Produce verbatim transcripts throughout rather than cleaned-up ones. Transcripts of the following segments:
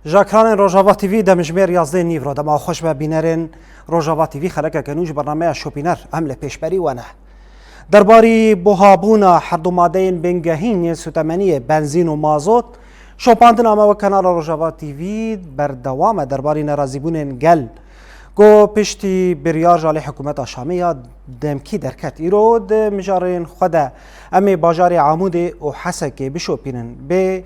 Ji ekranên Rojava T V demjimêr yazdeh nîv re dema xweş be bînerên Rojava T V xelekeke nû ji bernameya Şopîner em li pêşberî we ne. Derbarî buhabûna her du madeyên bingehîn yên sûtemeniyê benzîn û mazot, şopandina me wek kanala Rojava T V berdewam e derbarî nerazîbûnên gel ku piştî biryar ji alî hikûmeta Şamê ya demkî derket. Îro di mijarên xwe de em ê bajarê Amûdê û Hesekê bişopînin. Bê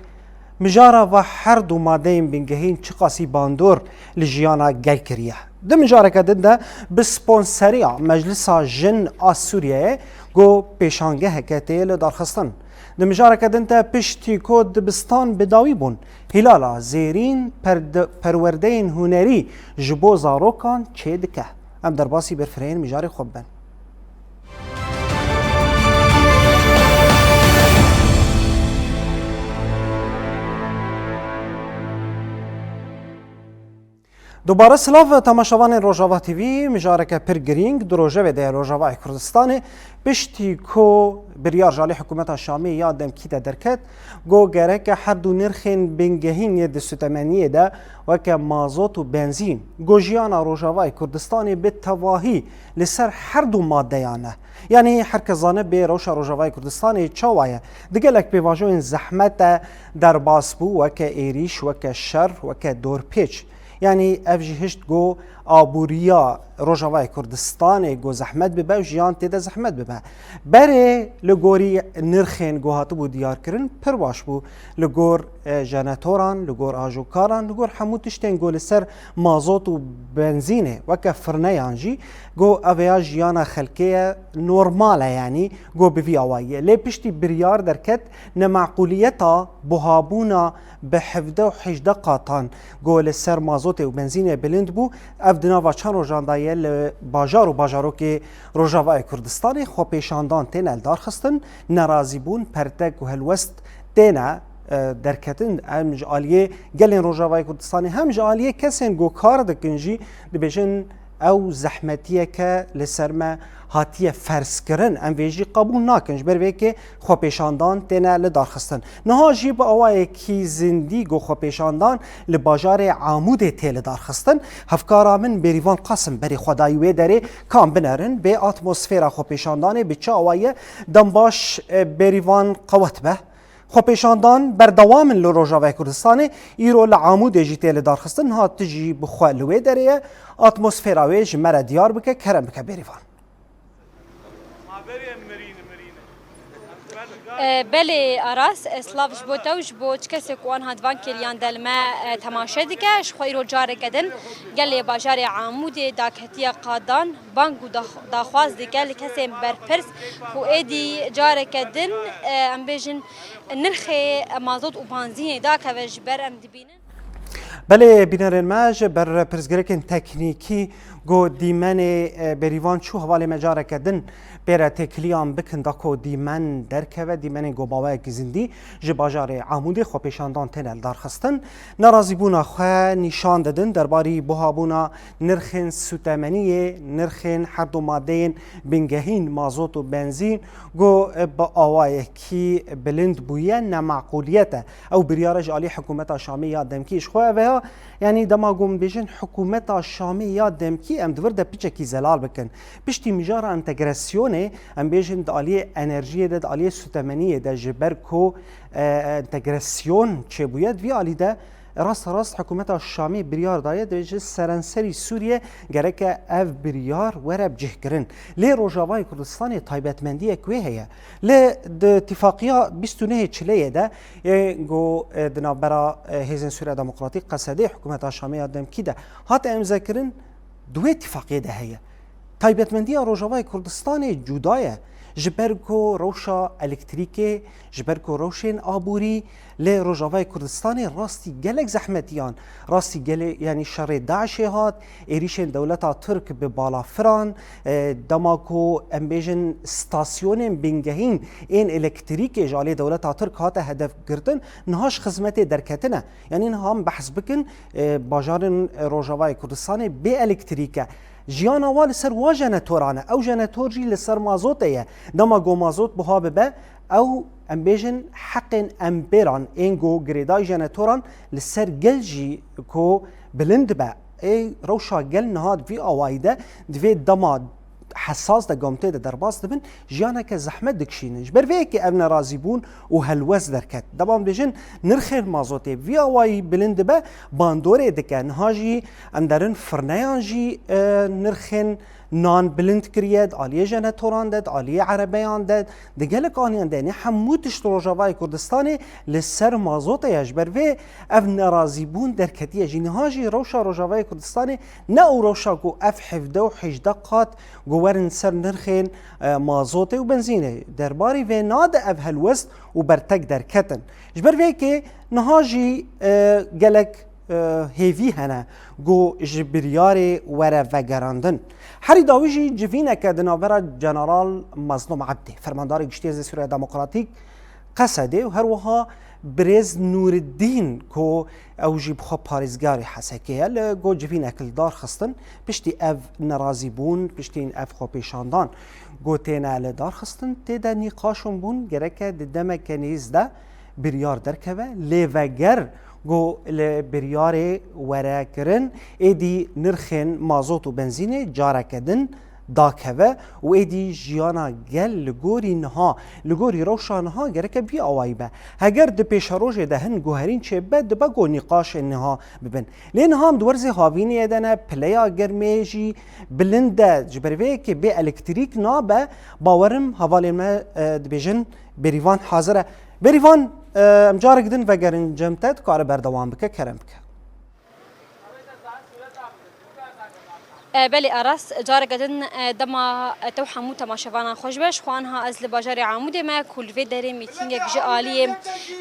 mijara va her du madeyên bingehîn çiqasî bandor li jiyana gel kiriye. Di mijareke din de bi sponseriya Meclisa Jin a Sûriyeyê ku pêşangeheke tê li darxistin. Di mijareke din de piştî ku dibistan bi dawî bûn, Hîlala Zêrîn perde-, perwerdeyên hunerî ji bo zarokan çêdike. Em derbasî berfirehên mijarê xwe bibin. Dubare silav temaşevanên Rojava T V, mijareke pir girîng di rojevê de ye Rojavayê Kurdistanê, piştî ku biryar ji alî hikûmeta Şamê ya demkî de derket, ku gereke her du nirxên bingehîn yê di sutemeniyê de weke mazot û benzîn, ku jiyana Rojavayê Kurdistanê bi tevahî li ser her du madeyan e. Yanî her kes zane bê rewşa Rojavayê Kurdistanê çawa ye. Di gelek pêvajoyên zehmet e derbas bû, weke êrîş, weke şer, weke dorpêç. Yanî ev jî hişt ku aboriya Rojavayê Kurdistanê ku zehmet bibe û jiyan tê de zehmet bibe. Berê li gorî nirxên ku hatibû diyarkirin pir baş bû. Li gor, e, jenetoran, li gor ajokaran, li gor hemû tiştên ku li ser mazot û benzînê weke firneyan jî ku ev ya jiyana xelkê ye, normal e yanî ku bi vî awayî ye. Lê piştî biryar derket, nemaqûliyeta buhabûna bi hevdeh û hejdeh qatan ku li ser mazotê û benzînê bilind bû, ev di nava çend rojan de ye li bajar û bajarokê Rojavayê Kurdistanê xwepêşandan têne lidarxistin, nerazîbûn, pertek û helwest têne, e, derketin. Em ji aliyê gelên Rojavayê Kurdistanê hem ji aliyê kesên ku kar dikin jî dibêjin, ew zehmetiyeke li ser me hatiye ferzkirin. Em vê jî qebûl nakin. Ji ber vê yekê xwepêşandan têne lidarxistin. Niha jî bi awayekî zindî ku xwepêşandan li bajarê Amûdê tê lidarxistin. Hevkara min Bêrîvan Qasim berê xwe dayî wê derê. Ka em binerin, bê atmosfera xwepêşandanê bi çi awayî ye? Dem baş, e, Bêrîvan qewet be. Xwepêşandan berdewam in li Rojavayê Kurdistanê, îro li Amûdê jî tê lidarxistin, niha tu jî bi xwe li wê derê ye. Atmosfera wê ji me re diyar bike, kerem bike Bêrîvan. E, belê Aras, e, silav ji bo te û ji bo çi kesê ku an hat van kiriyan de li me, e, temaşe dike. Ji xwe îro careke din gelê bajarê Amûdê daketiye qadan, bang û dax-, daxwaz dike li kesên berpirs ku êdî careke din, e, em bêjin, nirxê mazot û benzînê dakeve ji ber em dibînin. Belê bînerên me, ji ber pirsgirêkên teknîkî ku dîmenê, e, Bêrîvan çû hevalê me careke din pê re têkiliyan bikin da ku dîmen derkeve, dîmenên ku bi awayekî zindî ji bajarê Amûdê xwepêşandan têne lidarxistin. Nerazîbûna xwe nîşan didin derbarî buhabûna nirxên sûtemeniyê, nirxên her du madeyên bingehîn, mazot û benzîn, ku bi awayekî bilind bûye, nemaqûliyet e. Ew biryare ji alî hikûmeta Şamê ya demkî ji xwe ve ya, yanî dema ku em bêjin hikûmeta Şamê ya demkî, em di vir de piçekî zelal bikin. Piştî mijara entegrasyonê, em bêjin di aliyê enerjiyê de, di aliyê sûtemeniyê de, ji ber ku, e, entegrasyon çêbûye, di vî alî de rast rast hikûmeta Şamê biryar daye, dibêje serenserî Sûriye gereke ev biryar were bicihkirin. Lê Rojavayê Kurdistanê taybetmendiyek wê heye. Lê di tifaqiya bîst û nehê Çileyê de, ê, ku, e, di navbera, e, Hêzên Sûriya Demokratîk, Qesedê, hikûmeta Şamê ya demkî de hate îmzekirin, di wê tifaqiyê de heye. Taybetmendiya Rojavayê Kurdistanê cuda ye. Ji ber ku rewşa elektrîkê, ji ber ku rewşên aborî li Rojavayê Kurdistanê rastî gelek zehmetiyan, rastî gelê, yanî şerê DAIŞê hat, êrîşên dewleta Tirk bi balafiran, e, dema ku em bêjin stasyonên bingehîn ên elektrîkê ji alî dewleta Tirk hate hedef girtin, niha ji xizmetê derketine. Yanî niha em behs bikin, e, bajarên Rojavayê Kurdistanê bê elektrîk e. Jiyana wa li ser wa jenetoran e. Ew jenetor jî li ser mazotê ye. Dema ku mazot buha bibe, ew em bêjin, heqên em pêran ên ku girêdayî jenetoran li ser gel jî ku bilind dibe. Ê rewşa gel niha di vî awayî de, di vê dema hesas de gamtê de derbas dibin, jiyaneke zehmet dikişînin. Ji ber vê yekê ev nerazîbûn û helwest derket. Dema em bêjin nirxên mazotê vî awayî bilind dibe, bandorê dike. Niha jî em derin firneyan jî, e, nirxên nan bilind kiriye, di aliyê jenetoran de, di aliyê erebeyan de, di gelek aliyan de, yanî hemû tişt Rojavayê Kurdistanê li ser mazotê ye. Ji ber vê ev nerazîbûn derketiye jî. Niha jî rewşa Rojavayê Kurdistanê ne ew rewşa ku ev hevdeh û hejdeh qat ku werin ser nirxên, e, mazotê û benzînê. Derbarî vê nade ev helwest û bertek derketin. Ji ber vê yekê niha jî, e, gelek, e, hêvî hene ku ji biryarê were vegerandin. Herî dawî jî civîneke di navbera General Mazlûm Ebdî, Fermandarê Giştî Hêzên Sûriya Demokratîk, Qesedê û her wiha birêz Nûriddîn ku ew jî bi xwe parêzgarê Hesekê ye, li go civînek li dar xistin. Piştî ev nerazîbûn, piştî ev xwepêşandan ku têne li dar xistin, tê de nîqaşan bûn, gereke di demeke nêz de biryar derkeve. Lê veger ku li biryarê were kirin, êdî nirxên mazot û benzînê careke din dakeve û êdî jiyana gel li gorî niha, li gorî rewşa niha gereke bî awayî be. Heger di pêşerojê de hin guherîn çêbibe, dibe ku nîqaşên niha bibin. Lê niha em di werzê havîniyê de ne, pileya germê jî bilind e, ji ber vê yekê bê elektrîk nabe, bawerim hevalên me, e, dibêjin Bêrîvan hazir e. Bêrîvan, e, em carek din vegerin cem te, dikare berdewam bike, kerem bike. E, belê Aras, careke din, e, dema, e, te û hemû temaşevanan xweş be. Ji xwe anha ez li bajarê Amûdê me ku li vê derê mîtîngek ji aliyê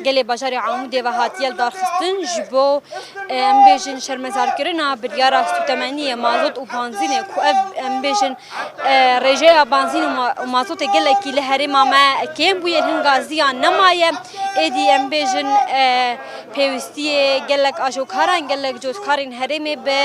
gelê bajarê Amûdê ve hatiye lidarxistin ji bo, e, em bêjin şermezarkirina biryara sûtemeniyê mazot û banzînê ku ev, em bêjin, e, rêjeya banzîn û ma-, û mazotê gelekî li herêma me kêm bûye, hin gaziyan nemaye. Êdî em bêjin, e, pêwîstiyê gelek ajokaran, gelek cotkarên herêmê bi,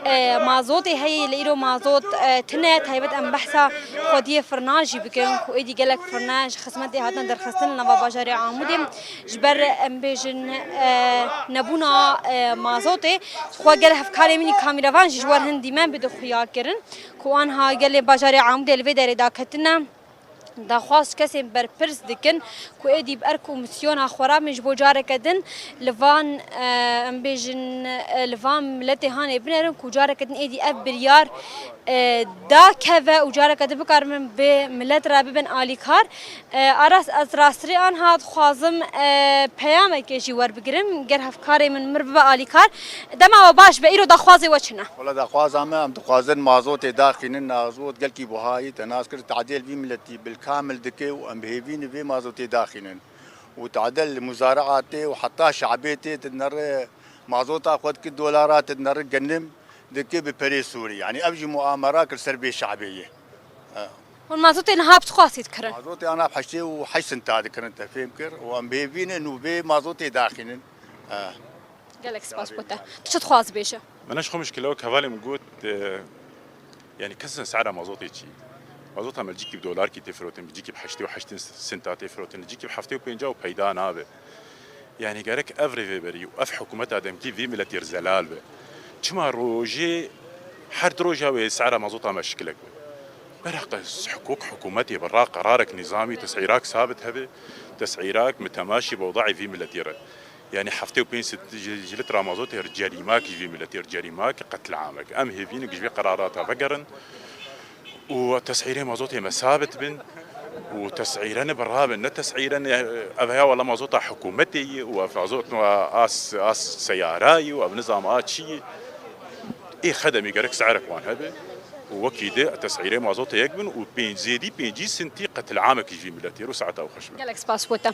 e, mazotê heye, lê îro mazot, e, tune. Taybet em behsa xwediyê firnan jî bikin ku êdî gelek firne ji xizmetê hatine derxistin li nava bajarê Amûdê. Ji ber em bêjin, e, nebûna, e, mazotê, xwe gel hevkarê min î kamîrevan jî ji wer hin dîmen bi dixuya kirin ku anha gelê bajarê Amûdê li vê derê daketine. Daxwaz ji kesên berpirs dikin ku êdî bi erk û misyona xwe re min ji bo careke din li van, e, em bêjin, e, li van miletê hanê binerin ku careke din êdî ev biryar, e, dakeve û careke din bikarin bi milet re bibin alîkar. E, Aras, ez rastî anha dixwazim, e, peyamekê jî werbigirim, ger hevkarê min mir bibe alîkar. Dema we baş be, îro daxwazê we çi ne? Wela daxwaza me, em dixwazin mazotê daxînin, mazot gelkî buha ye, te nas kir, tadê li vî miletî bilkamil dike û em bi hêvî ne vê mazotê daxînin. Û tade li muzaraatê û heta şabê tê, tu dinere mazota xwe dike dolara, tu dinere genim dike bi perê Sûrî. Yanî ev jî muamera kir ser vê şabê ye. Hûn mazotê niha bi çiqasî dikirin? Mazotê ana bi heştê û heşt sinta dikirin, te fêm kir. Û em bi hêvî ne nû vê mazotê daxînin. Gelek spas bo te. Tu çi dixwazî bêje? Min ji xwe mişkile wek hevalê min got, e, yanî kesin sehra mazotê çi? Mazota me li cîkî bi dolarkî tê firotin, bi cîkî bi heştê û heşt sinta tê firotin, li cîkî bi heftê û pênca û peyda nabe. Yanî gerek ev rêveberî û ev hikûmeta demkî vî miletî re zelal be. Çima rojê her du roja wê sehra mazota me şikilek be? Berheqe hikûk hikûmetê bi ra qerarek nîzamî tesîrak sabit hebe, tesîrak mitemaşî bi wadaî vî miletî re. Yanî heftê û pênc sed ji, ji litra mazotê re cerîmak ji vî miletî re cerîmak qetliamek. Em hêvî ne ji vê qerarata vegerin û tesîrê mazotê me sabit bin û tesîre ne bi rabin, ne tesîre ne, ev heya wela mazota hikûmetê ye û ev mazot as, as seyara ye û ev nizam a çi ye. Ê xedemê gerek se'rek wan hebe û wekî di tesîrê mazotê yek bin û pênc, zêdî pêncî sintî qetliamek ji vî miletî re û saeta xweş be. Gelek spas bo te.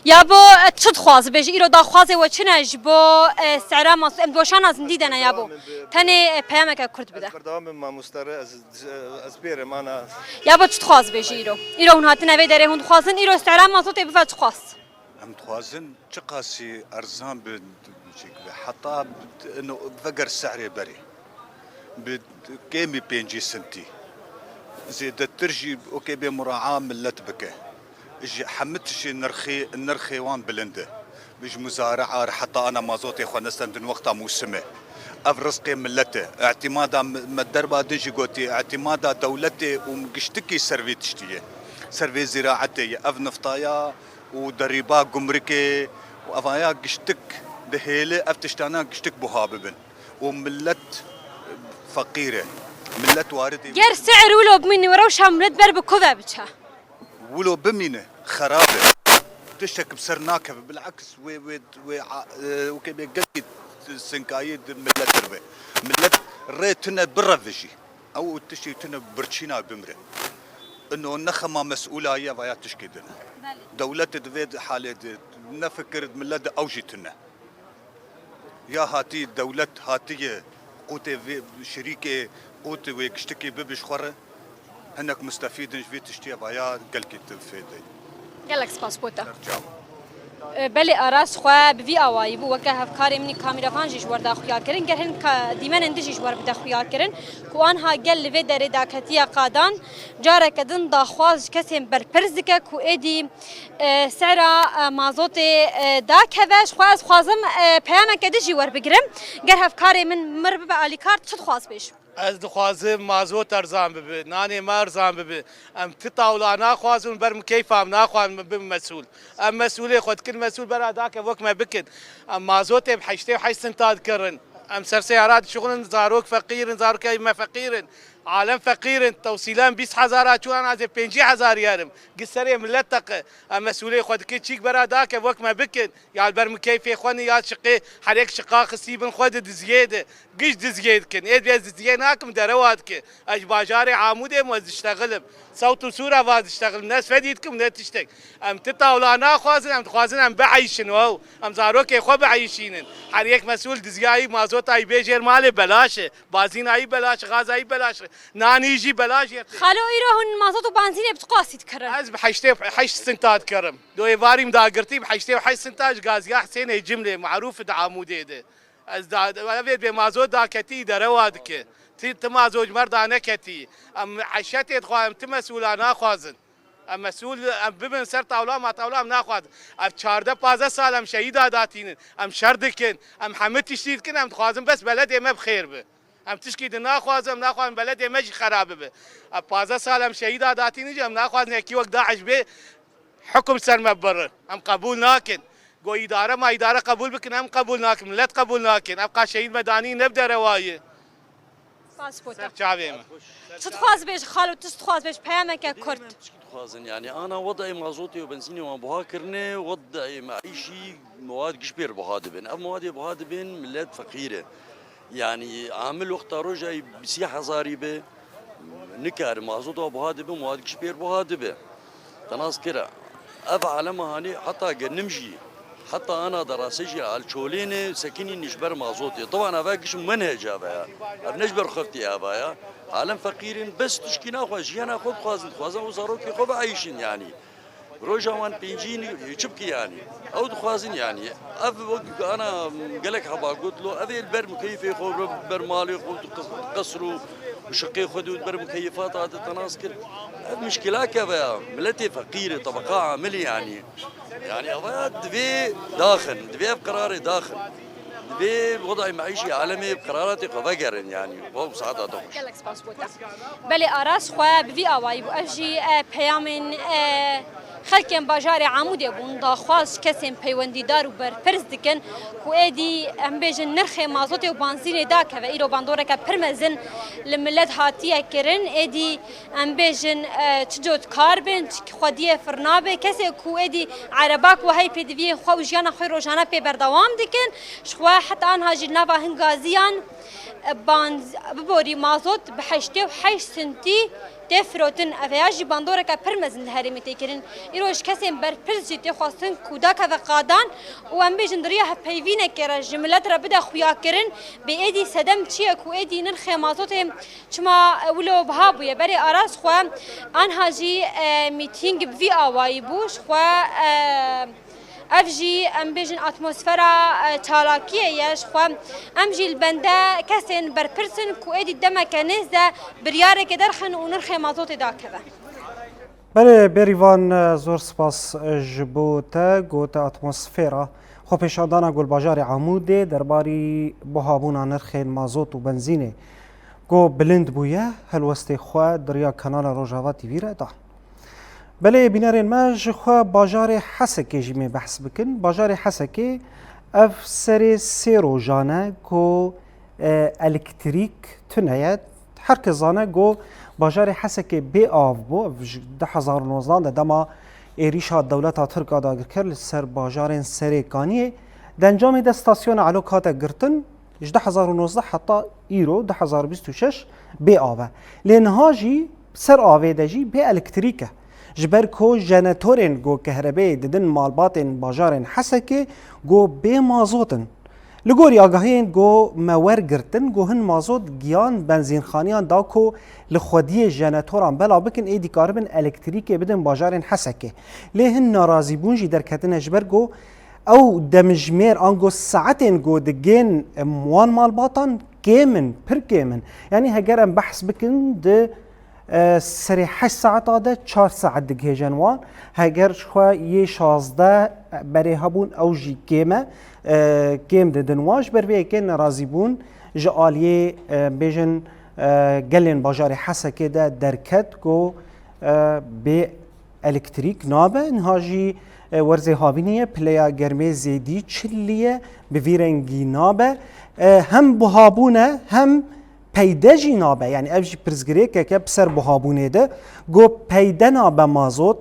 Yabo, e, çi dixwazî bêjî? Îro daxwazê we çi ne ji bo, e, sehra mazotê? Em di weşana zindî de ne yabo. Tenê, e, peyameke kurt bide. Ez berdewam bim mamoste re, ez, ez bêrim ana. Yabo, çi dixwazî bêjî îro? Îro hûn hatine vê derê, hûn dixwazin îro sehra mazotê bive çiqas? Em dixwazin çiqasî erzan bi, heta veger sehrê berê. Bi kêmî pêncî sintî. Zêdetir jî okê bê muraa millet bike. Ji hemû tiştê nirxê, nirxê wan bilind e. Ji muzari'a re heta ana mazotê xwe nestendin wexta mûsim e. Ev rizqê millet e. Îtîmada me, me derba din jî gotî, îtîmada dewletê û giştikî ser vê tiştî ye. Ser vê zîraetê ye. Ev niftaya û derîba gumrikê û evaya giştik dihêle ev tiştana giştik buha bibin. Û millet feqîr e. Millet waridê Ger si'ir wilo bimîne, rewşa millet ber bi ku ve biçe? Wilo bimîne, xerab e. Tiştek bi ser nakeve. Bil'eks wê, wê, wê, a, e, wekê bê gelkî sinkayî di millet re be. Millet rê tune birevijî. Ew û tiştê tune birçîna bimre. Ino ne xema mes'ûla ye veya tişkê din. Belê. Dewletê di vê halê de nefikir, millet de ew jî tune. Ya hatî dewlet hatiye qûtê vê şirîkê, qûtê wê giştikê bibe ji xwe re, hinek mustefîd in ji vê tiştiyê ve ya gelkî tu fêdê. Gelek spas bo te. Çawa? E, belê Aras xwe bi vî awayî bû, weke hevkarê min î kamîravan jî ji wer da xuya kirin, ger hin ka-, dîmenên din jî ji wer bide xuya kirin, ku anha gel li vê derê daketiye qadan, careke din daxwaz ji kesên berpirs dike ku êdî E, sera, e, mazotê, e, dakeve. Ji xwe ez xwazim, e, peyameke din jî werbigirim. Ger hevkarê min mir bibe alîkar, çi dixwaz bêj? Ez dixwazim mazot erzan bibe, nanê me erzan bibe. Em ti tawla naxwazin, ber min keyfa min naxwazin min bibim mesûl. Em mesûlê xwe dikin, mesûl bera dake wek me bikin. Em mazotê bi heştê û heşt sinta dikirin. Em ser seyara dişixulin, zarok feqîr in, zarokê me feqîr in. Alem feqîr in, tewsîlan bîst hezar a çû, an ez ê pêncî hezar yerim. Gi serê millet teqe. Em mesûlê xwe dikin, çîk bera dake, wek me bikin. Ya li ber min keyfê xwe ne, ya şiqê, herêk şiqa xistî bin xwe di diziyê de. Giş diziyê dikin. Ê ez diziyê nakim, derewa dike. Ez ji bajarê Amûdê me, ez diştexilim. Sewt û Sûra va diştexilim. Ne sfedî dikim, ne tiştek. Em ti tawla naxwazin, em dixwazin em bieyşin, wow. Em zarokê xwe bieyşînin. Her yek mesûl diziyayî, mazotayî bê jêr malê belaş e. Bazînayî belaş, xazayî belaş, nanî jî belaş yê. Xalo, îro hûn mazot û banzînê bi tu qasî dikirin? Ez bi heştê û heşt sinta dikirim. Do êvarî min dagirtî bi heştê û heşt sinta ji Gaziya Hisênê Cimlê, marûf di Amûdê de. Ez da, ev ê bê mazot daketî derewa dike. Ti, ti mazot ji mer daneketî. Em eşetê dixwazin, em ti mesûla naxwazin. Em mesûl, em bibin ser tawla, ma tawla em naxwazin. Ev çardeh pazdeh sal em şehîda datînin. Em şer dikin. Em hemû tiştî dikin. Em dixwazin bes beledê me bi xêr bi. Em tişkî din naxwazin, em naxwazin beledê me jî xera bibe. Ev pazdeh sal em şehîda datînin jî em naxwazin yekî wek DAIŞ bê hukum ser me birin. Em qebûl nakin. Go îdare ma îdare qebûl bikin, em qebûl nakin. Millet qebûl nakin. Ev qas şehîd me danî ne bi derewayê. Spas bo te. Ser çavê me. Çi dixwaz bêj xalo, tu çi dixwaz bêj, peyameke kurt. Em tişkî dixwazin, yanî ana wedayê mazotê û benzînê wan buha kirine, wedayê meîşî mewad giş pêr buha dibin. Ev mewadê buha dibin, millet feqîr e. Yanî amil wexta rojayî bi sî hezarî be, nikare mazot wa buha dibe, mewad giş pêr buha dibe. Te nas kira. Ev alema hanê heta genim jî, heta ana derase jî al çolêne sekinîn ji ber mazotê. Tiwan eve giş menhec eve ya. Ev ne ji ber xeftî eve ya. Alem feqîrin bes tişkî naxwe, jiyana xwe dixwazin, dixwazin û zarokê xwe bieyşin yanî. Roja wan pêncîn çi bikî yanî. Ew dixwazin yanî. Ev wek ana gelek heba got lo, ev ê li ber mukeyfê xwe, ber malê xwe, qesr û şiqê xwe de û ber mukeyfata de te nas kir. Ev mişkilak ev ya. Miletê feqîr e, tebeqa amilî yanî. Yanî ev ya divê daxin, divê ev qerarê daxin. Divê wedayê meîşî alemê bi qeraratê xwe vegerin yanî. Wow, saeta te xweş. Gelek spas bo te. Belê Aras xwe bi vî awayî bû. Ev jî, e, peyamên, e, xelkên bajarê Amûdê bûn. Daxwaz ji kesên peywendîdar û berpirs dikin ku êdî, em bêjin, nirxê mazotê û banzînê dakeve. Îro bandoreke pir mezin li milet hatiye kirin. Êdî, em bêjin, e, çi cotkar bin, çi xwediyê firna be, kesê ku êdî erebak wehey pêdiviyên xwe û jiyana xwe rojane pê berdewam dikin, ji xwe heta anha jî nava hin gaziyan, e, banz-, biborî mazot bi heştê û heşt sintî tê firotin. Ev ya jî bandoreke pir mezin li herêmê tê kirin. Îro ji kesên berpirs jî tê xwestin ku dakeve qadan û, em bêjin, di riya hevpeyvînekê re ji milet re bide xuyakirin, bê êdî sedem çi ye ku êdî nirxê mazotê çima wilo biha bûye. Berê Aras xwe anha jî, e, mîtîng bi vî awayî bû. Ji xwe, e, ev jî, em bêjin, atmosfera, e, çalakiyê ye. Ji xwe em jî li bende kesên berpirs in ku êdî demeke nêz de biryarekê derxin û nirxê mazotê dakeve. Belê Bêrîvan, zor spas ji bo te. Got, atmosfera xwepêşandana ku li bajarê Amûdê derbarî buhabûna nirxên mazot û benzînê ku bilind bûye, helwestê xwe di riya kanala Rojava T V re da. Belê bînerên me, ji xwe bajarê Hesekê jî mê behs bikin. Bajarê Hesekê ev serê sê rojan e ku, e, elektrîk tune ye. Her kes zane ku bajarê Hesekê bê av bû. Ev ji du hezar û nozdan de dema êrîşa dewleta Tirk a dagirker li ser bajarên Serê Kaniyê, di encamê de stasyona Elok hate girtin. Ji du hezar û nozdeh heta îro, du hezar û bîst û şeş, bê av e. Lê niha jî ser avê de jî bê elektrîk e. Ji ber ku jenetorên ku kehrebeyê didin malbatên bajarên Hesekê ku bê mazot in. Li gorî agahiyên ku me wergirtin, ku hin mazot giyan benzînxaniyan da ku li xwediyê jenetoran bela bikin, ê dikaribin elektrîkê bidin bajarên Hesekê. Lê hin narazîbûn jî derketine, ji ber ku ew demjimêr ango saetên ku digên wan malbatan kêm in, pir kêm in. Yanî heger em behs bikin di, e, serê heşt saeta de çar saet digihêjin wan. Heger ji xwe yê şazdeh berê hebûn, ew jî kêm e, e, kêm didin wan. Ji ber vê yekê nerazîbûn ji aliyê, e, bêjin, e, gelên bajarê Hesekê de derket ku, e, bê elektrîk nabe. Niha jî, e, werzê havînê ye, pileya germê zêdî çilî ye, bi vî rengî nabe. E, hem buhabûn e, hem peyde jî nabe. Yanî ev jî pirsgirêkeke bi ser buhabûnê de, ku peyde nabe mazot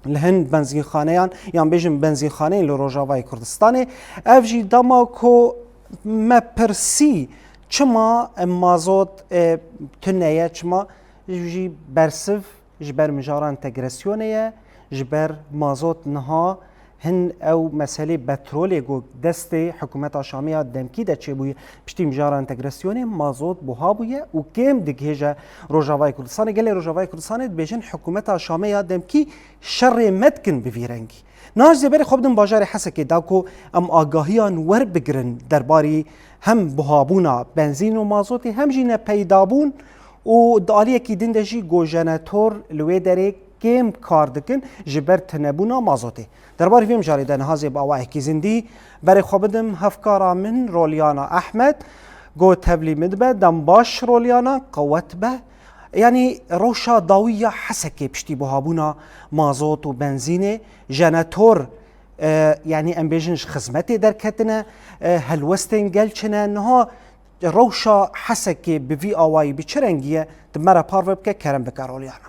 li hin benzînxaneyan, yan bêjin benzînxaneyên li Rojavayê Kurdistanê. Ev jî dema ku me pirsî, çima mazot, e, tune ye, çima jî bersiv ji ber mijara entegrasyonê ye, ji ber mazot niha hin ew meselê petrolê ku destê hikûmeta Şamê ya demkî de çêbûye, piştî mijara entegrasyonê mazot buha bûye û kêm digihêje Rojavayê Kurdistanê. Gelê Rojavayê Kurdistanê dibêjin hikûmeta Şamê ya demkî şerê me dikin bi vî rengî. Niha jî zêberê xwe bidin bajarê Hesekê da ku em agahiyan werbigirin derbarî hem buhabûna benzîn û mazotê hem jî nepeydabûn û di aliyekî din de jî ku jenetor li wê derê kêm kar dikin ji ber tinebûna mazotê. Derbarî vê mijarê de niha zê bi awayekî zindî berê xwe bidim hevkara min Rolyana Ehmed, ku tevlî min dibe. Dem baş Rolyana, qewet be. Yanî rewşa dawî ya Hesekê piştî buhabûna mazot û benzînê, jenetor, e, yanî em bêjin ji xizmetê derketine, e, helwestên gel çi ne? Niha rewşa Hesekê bi vî awayî bi çi rengî ye? Tu me re parve bike, kerem bike Rolyana.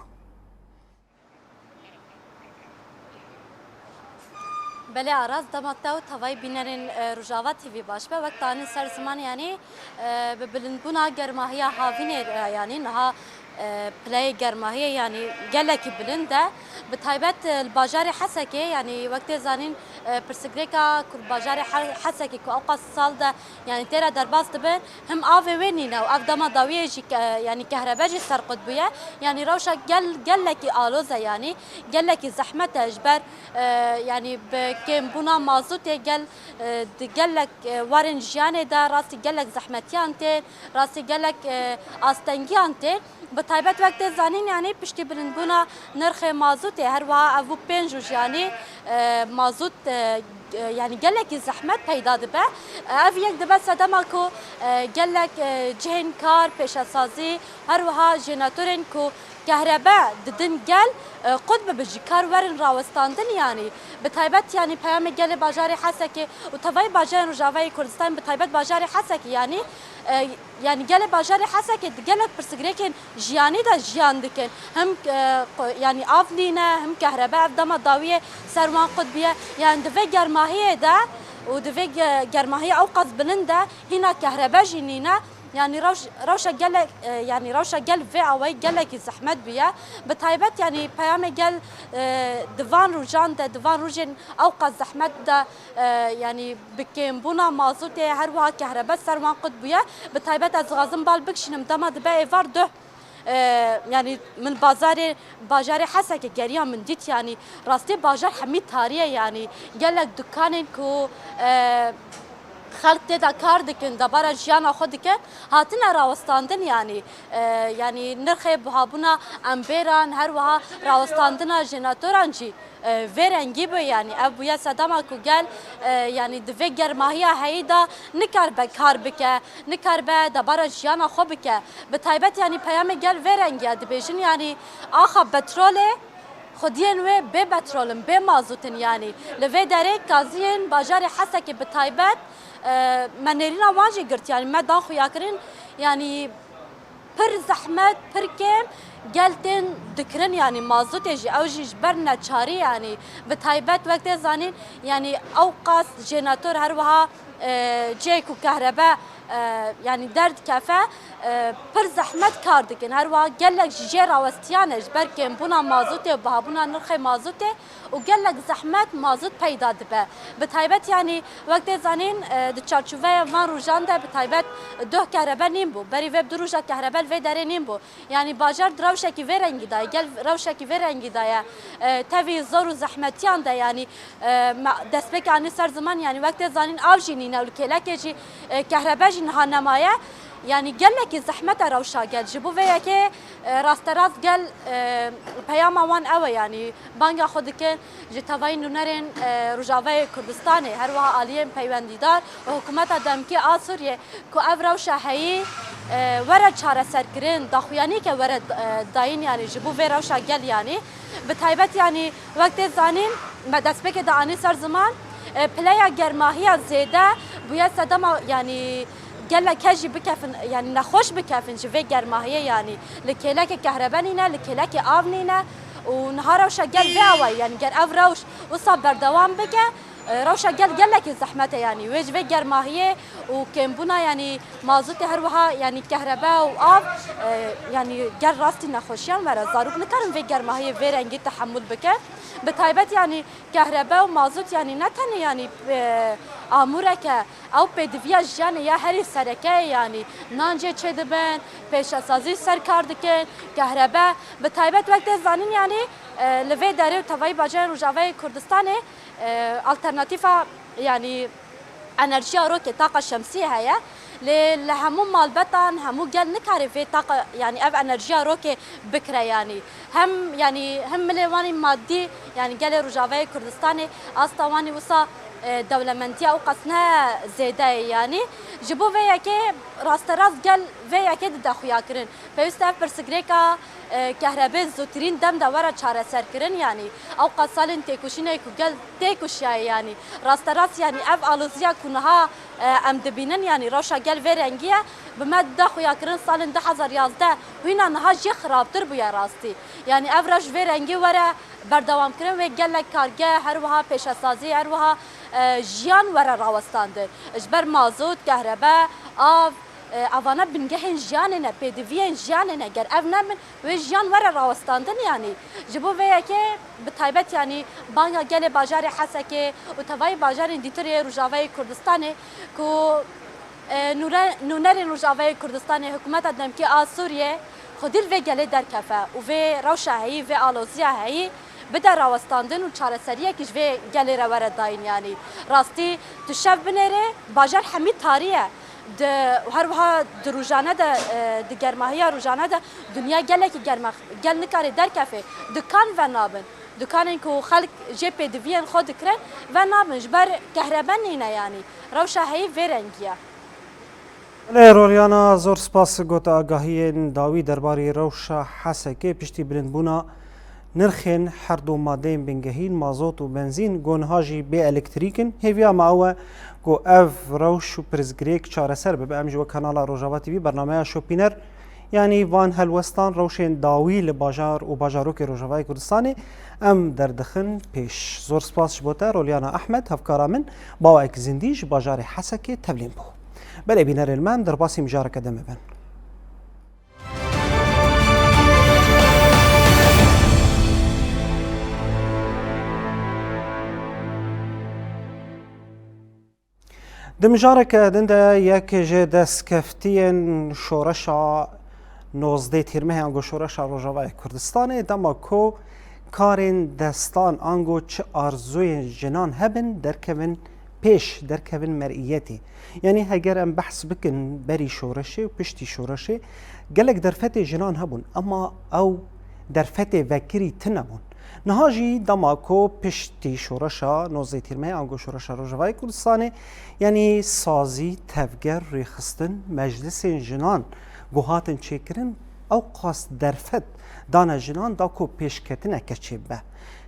Belê Aras, dema te û tevayî bînerên, e, Rojava T V baş be. Wek tanî ser ziman, yanî, e, bi bilindbûna germahiya havînê, e, yanî niha, e, pileyê germahiyê, yanî gelekî bilind e. Bi taybet, e, li bajarê Hesekê, yanî wek tê zanîn, e, pirsgirêka ku li bajarê He-, Hesekê ku ewqas sal de, yanî tê re derbas dibin, him avê wê nîne û ev dema dawiyê jî ke-, yanî kehrebe jî serqut bûye. Yanî rewşa gel-, gelekî aloz e, yanî gelekî zehmet e ji ber, e, yanî bi kêmbûna mazûtê gel, e, di gelek, e, warên jiyanê de rastî gelek zehmetiyan tên, rastî gelek, e, astengiyan tên. Bi taybet wek tê zanîn, yanî piştî bilindbûna nirxê mazûtê, her wiha ev bû pênc roj, yanî, e, mazût, e, e, yanî gelekî zehmet peyda dibe. E, ev yek dibe sedema ku, e, gelek, e, cihên kar, pêşesazî, her wiha jenetorên ku kehrebe didin gel, e, qut bibe, ji kar werin rawestandin, yanî bi taybet, yanî peyamê gelê bajarê Hesekê û tevayî bajarên Rojavayê Kurdistanê, bi taybet bajarê Hesekê, yanî, e, yanî gelê bajarê Hesekê di gelek pirsgirêkên jiyanî de jiyan dikin. Him, e, qu-, yanî av nîne, him kehrebe ev dema dawiyê ser wan qut bûye. Yanî di vê germahiyê de û di vê ge-, germahiyê ewqas bilind de hîna kehrebe jî nîne. Yanî rewş-, rewşa gelek, e, yanî rewşa gel vê awayî gelekî zehmet bûye. Bi taybet yanî peyamê gel, e, di van rojan de, di van rojên ewqas zehmet de, e, yanî bi kêmbûna mazûtê, her wiha kehrebe ser wan qut bûye. Bi taybet ez dixwazim bal bikişînim, dema dibe êvar duh, e, yanî min bazarê, bajarê Hesekê geriya min dît, yanî rastî bajar hemî tarî ye, yanî gelek dukanên ku, e, Xelk tê de kar dikin, debara jiyana xwe dikin, hatine rawestandin, yanî, e, yanî nirxê buhabûna emberan, her wiha rawestandina jeneratoran jî, e, vê rengî bû, yanî ev bûye sedema ku gel, e, yanî di vê germahiya heyî de nikaribe kar bike, nikaribe debara jiyana xwe bike. Bi taybet, yanî peyamê gel vê rengî ye, dibêjin, yanî axa petrolê, xwediyên wê bê petrol in, bê mazût in, yanî li vê derê kaziyên bajarê Hesekê bi taybet, e, me nêrîna wan jî girt, yanî me dan xuyakirin, yanî pir zehmet, pir kêm gel tên dikirin, yanî mazûtê jî, ew jî ji ber neçarî, yanî bi taybet wek tê zanîn, yanî ew qas jenator her wiha, e, cihê ku kehrebe, e, yanî derdikefe, e, pir zehmet kar dikin. Her wiha gelek ji jê rawestiyan e ji ber kêmbûna mazûtê û bihabûna nirxê mazûtê û gelek zehmet mazût peyda dibe. Bi taybet, yanî wek tê zanîn, e, di çarçoveya van rojan de bi taybet doh kehrebe nîn bû. Berî vê bi du roja kehrebe li vê derê nîn bû. Yanî bajar di rewşekî vê rengî de ye, gel rewşekî vê rengî de ye. E, tevî zor û zehmetiyan de, yanî, e, me destpêkê anî ser ziman, yanî wek tê zanîn av jî nîne û li kêlekê jî, e, kehrebe jî niha nemaye. Yanî gelekî zehmet e rewşa gel. Ji bo vê yekê, e, rasterast gel, e, peyama wan ew e, yanî banga xwe dikin ji tevayî nûnerên, e, Rojavayê Kurdistanê, her wiha aliyên peywendîdar û hikûmeta demkî a Sûriyê ku ev rewşa heyî, e, were çareserkirin, daxuyaniyeke were, e, dayîn, yanî ji bo vê rewşa gel, yanî bi taybet, yanî wek tê zanîn, me destpêkê de anî ser ziman, e, pileya germahiya zêde bûye sedema, yanî gelek kes jî bikefin, yanî nexweş bikefin ji vê germahiyê, yanî li kêlekê kehrebe nîne, li kêlekê av nîne û niha rewşa gel vê awayî, yanî ger ev rewş wisa berdewam bike, e, rewşa gel gelekî zehmet e, yanî wê ji vê germahiyê û kêmbûna, yanî mazûtê, her wiha, yanî kehrebe û av, e, yanî gel rastî nexweşiyan were. Zarok nikarin vê germahiyê vê rengî tehemûl bikin. Bi taybet, yanî kehrebe û mazût, yanî ne tenê, yanî, e, amûreke, ew pêdiviya jiyanê ya herî sereke ye, yanî nan jê çêdibin, pêşesazî ser kar dikin, kehrebe. Bi taybet wek tê zanîn, yanî, e, li vê derê û tevayî bajarên Rojavayê Kurdistanê, e, alternatîfa, yanî enerjiya rokê, taqa şemsiyê heye. Lê li hemû malbetan, hemû gel nikare vê taqa, yanî ev enerjiya rokê bikire, yanî hem, yanî hem milê wan ê madî, yanî gelê Rojavayê Kurdistanê asta wan ê wisa, e, dewlemendiya ew qas ne zêde ye, yanî ji bo vê yekê rasterast gel vê yekê dide xuyakirin. Pêwîst e ev pirsgirêka, e, kehrebê zûtirîn dem de were çareserkirin, yanî ew qas salên têkoşînê ku gel têkoşiyaye, yanî rasterast, yanî ev aloziya ku niha, e, em dibînin, yanî rewşa gel vê rengî ye, bi me dide xuyakirin salên du hezar yazdeh hûna niha jê xirabtir bûye rastî. Yanî ev rewş vê rengî were berdewamkirin, wê gelek kargeh, her wiha pêşesazî, her wiha, e, jiyan were rawestandin. Ji ber mazût, kehrebe, av, e, evane bingehên jiyanê ne, pêdiviyên jiyanê ne. Ger ev nebin, wê jiyan were rawestandin, yanî ji bo vê yekê bi taybet, yanî banga gelê bajarê Hesekê û tevayî bajarên dîtir ê Rojavayê Kurdistanê ku, e, nûre-, nûnerên Rojavayê Kurdistanê, hikûmeta demkî a Sûriyê xwedî li vê gelê derkefe û vê rewşa heyî, vê aloziya heyî bide rawestandin û çareseriyekî ji vê gelê re were dayîn, yanî rastî tu şev binêrê, bajar hemî tarî ye. Di, her wiha di rojane de, e, di germahiya rojane de dinya gelekî germ e, gel nikare derkefe. Dikan venabin. Dikanên ku xelk jê pêdiviyên xwe dikirin, venabin. Ji ber kehrebe nîne, yanî rewşa heyî vê rengî ye. Lê Rolyana, zor spas, got agahiyên dawî derbarê rewşa Hesekê piştî bilindbûna nirxên her du madeyên bingehîn, mazot û benzîn, ku niha jî bê elektrîk in. Hêviya me ew e ku ev rewş û pirsgirêk çareser bibe. Em jî wek Kanala Rojava T V bernameya Şopîner, yanî van helwestan, rewşên dawî li bajar û bajarokê Rojavayê Kurdistanê em derdixin pêş. Zor spas ji bo te, Rolyana Ehmed, hevkara min, bawek zindî ji bajarê Hesekê tevlîn bû. Belê bînerên me, em derbasî mijareke demê bin. Di mijareke din de yek ji destkeftiyên şoreşa nozdeh Tîrmehê ango şoreşa Rojavayê Kurdistanê, dema ku karên destan ango çi arzuyên jinan hebin, derkevin pêş derkevin meriyetê. Yanî heger em behs bikin berî şoreşê û piştî şoreşê, gelek derfetê jinan hebûn, ema ew derfetê vekirî tune bûn. Niha jî dema ku piştî şoreşa nozdeh Tîrmehê ango şoreşa Rojavayê Kurdistanê, yanî sazî, tevger, rêxistin, meclisên jinan ku hatin çêkirin, ew qas derfet dane jinan da ku pêşketineke çêbibe.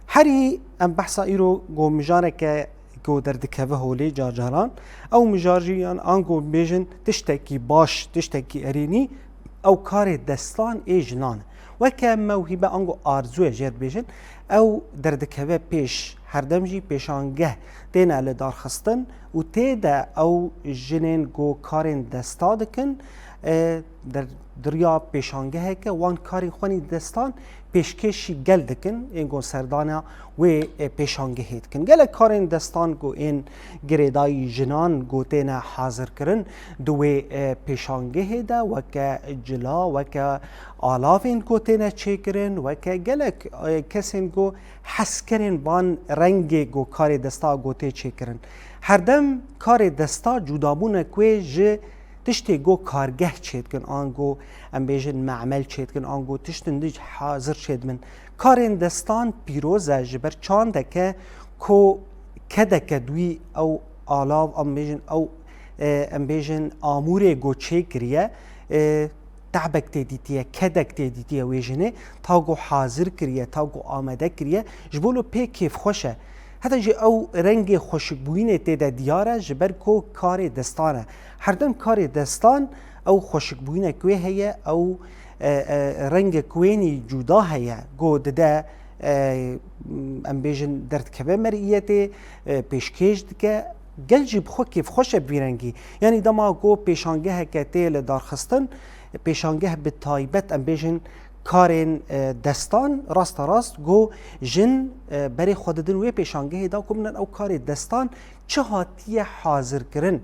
Herî em behsa îro ku mijareke ku derdikeve holê car caran, ew mijar jî yan ango bêjin tiştekî baş, tiştekî erênî, ew karê destan ê jinan e. Weke mewhîbe ango arzûye jê re bêjin, ew derdikeve pêş, herdem jî pêşangeh têne li dar xistin û tê de ew jinên ku karên desta dikin, e, der-, di riya pêşangeheke wan karên xwenî destan pêşkêşî gel dikin, ên ku serdana wê, e, pêşangehê dikin. Gelek karên destan ku ên girêdayî jinan ku têne hazirkirin di wê, e, pêşangehê de, weke cila, weke alavên ku têne çêkirin, weke gelek, e, kesên ku hezkerên van rengê ku karê desta ku tê çêkirin. Herdem karê desta cudabûnek wê ji tiştê ku kargeh çêdikin, ango em bêjin memel çêdikin, ango tiştin dî hazir çêdibin. Karên destan pîroz e ji ber çandeke ku kedeke dûyî ew alav, em bêjin ew, e, em bêjin amûrê ku çêkiriye, e, tebek tê dîtiye, kedek tê dîtiye wê jinê, ta ku hazir kiriye, ta ku amade kiriye, ji bo lo pê kêfxweş e. Heta jî ew rengê xweşikbûyînê tê de diyar e, ji ber ku karê destan e. Herdem karê destan ew xweşikbûyînek wê heye, ew, e, e, rengek wênî cuda heye, ku dide, e, em bêjin derdikeve meriyetê, e, pêşkêş dike. Gel jî bi xwe kêfxweş e bi vî rengî. Yanî dema ku pêşangeheke tê li darxistin, pêşangeh bi taybet em bêjin karên, e, destan, rasta rast ku jin, e, berê xwe didin wê pêşangehê da ku binin ew karê destan çi hatiye hazirkirin.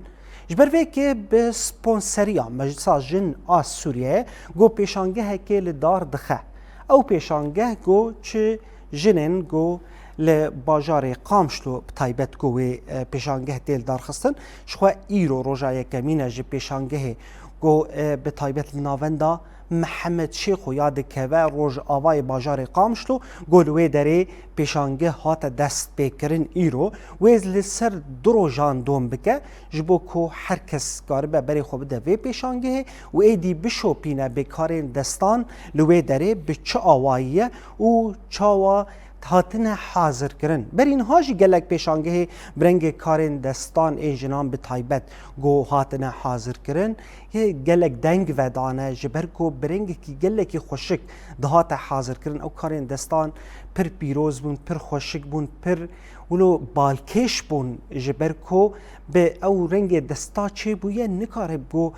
Ji ber vê ke bi sponseriya Meclisa Jin a Sûriyeyê ku pêşangehekê li dar dixe. Ew pêşangeh ku çi jinên ku li bajarê Qamişlo bi taybet ku wê, e, pêşangeh tê li dar xistin, ji xwe îro roja yekemîn e ji pêşangehê ku, e, bi taybet li navenda Mihemed Şêxo ya dikeve Rojavayê bajarê Qamişlo, ku li wê derê pêşangeh hate destpêkirin îro. Wê li ser du rojan dom bike, ji bo ku her kes karibe berê xwe bide vê pêşangehê û êdî bişopîne bê karên destan li wê derê bi çi awayî ye û çawa hatine hazirkirin. Berî niha jî gelek pêşangehê bi rengê karên destan ên jinan bi taybet ku hatine hazirkirin, yê gelek deng vedane, ji ber ku bi rengekî gelekî xweşik dihate hazirkirin. Ew karên destan pir pîroz bûn, pir xweşik bûn, pir wilo balkêş bûn, ji ber ku bi ew rengê desta çêbûye, nikare ku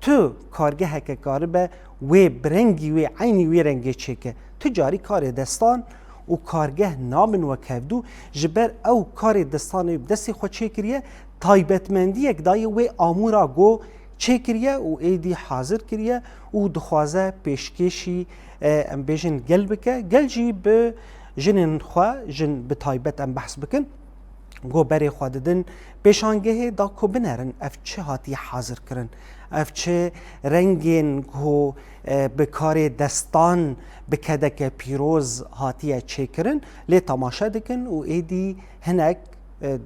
tu kargeheke karibe wê bi rengî wê, eynî wê rengê çêke. Tu carî karê destan û kargeh nabin wek hevdû, ji ber ew karê destanê bi destê xwe çêkiriye, taybetmendiyek daye wê amûra ku çêkiriye û êdî hazir kiriye û dixwaze pêşkêşî, e, em bêjin gel bike. Gel jî bi jinên xwe, jin bi taybet em behs bikin. Ku berê xwe didin pêşangehê da ku binerin ev çi hatiye hazir kirin, ev çi rengên ku, e, bi karê destan bi kedeke pîroz hatiye çêkirin, lê temaşe dikin û êdî hinek, e,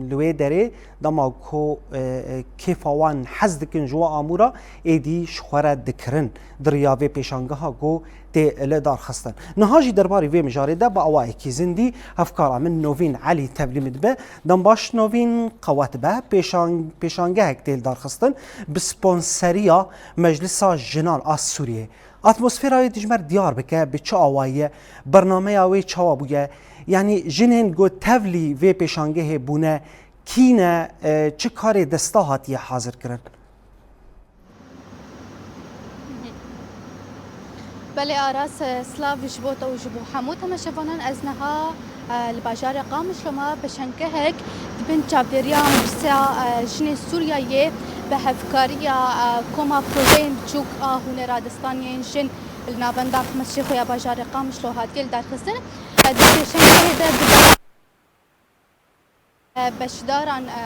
li wê derê dema ku, e, e, kêfa wan hez dikin ji we amûra, êdî ji xwe re dikirin di riya vê pêşangeha ku tê li dar xistin. Niha jî derbarê vê mijarê de bi awayekî zindî hevkara min Novîn Elî tevlî min dibe. Dem baş Novîn, qewet be. Pêşan-, pêşangehek tê li dar xistin bi sponseriya Meclisa Jinan a Sûriyê. Atmosfera wê dijmer diyar bike bi çi awayî ye? Bernameya wê çawa bûye? Yanî jinên ku tevlî vê pêşangehê bûne kî ne, e, çi karê desta hatiye hazir kirin? Belê Aras, e, silav ji bo te û ji bo hemû temaşevanan. Ez niha, e, li bajarê Qamişlo me, pêşangehek di bin çavdêriya Meclisa, e, Jinê Sûriyeyê bi hevkariya, e, Koma Projeyên Biçûk a Hunera Destaniyên Jin li navenda Hikmet Şêxo ya bajarê Qamişlo hatiye lidarxistin. E, di pêşangehê de bi e, beşdaran, e,